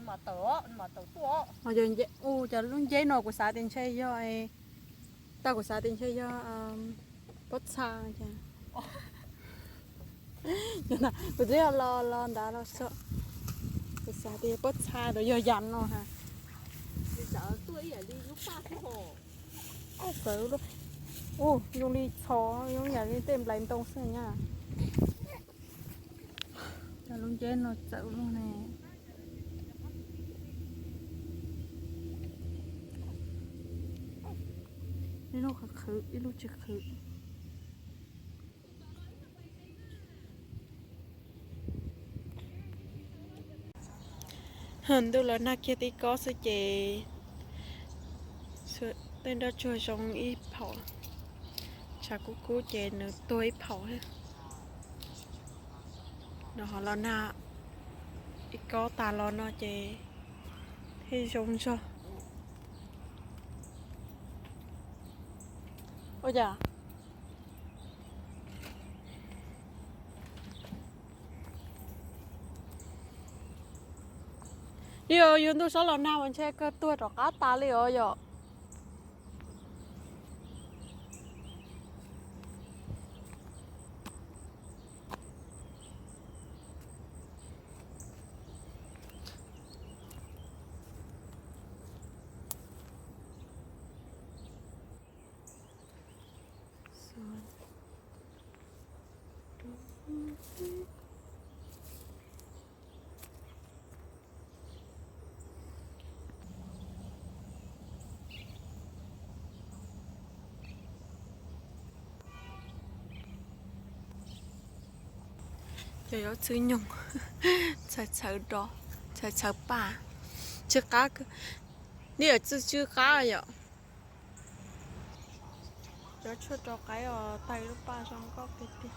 Yog, cov lub nceb no kuv xav tias ntshe yog, tau kuv xav tias ntshe yog pob txha. Kuv twb yog los los nrad los so, kuv xav tias pob txha los yog yam no ha. Txawv, ua zoo li txhov, zoo yam li tej nplais ntoo xwb nyab. Cov lub nceb no txawv luaj ne. Ib lub qhwv qhwv, ib lub tsis qhwv. Ntuj los nag kiag tib kob xwb ces tej nroj tsuag zoo ib phaum, tshav kub kub ces nws tuag ib phaum thiab. Nov ho los nag ib kob tas los no ces thiaj zoo zog. Ua cas? Yog yuav ntuj sob los nag mas ntshe kawg tuag rov qab tas li os yom. Cov zaub txwb nyoog, txhawv txhawv do, txhawv txhawv paj, tsw qab, neb yuav txwj tsw qab yom. Cov tshuaj rau qaib os, tag lub paj zoo nkauj tiag tiag.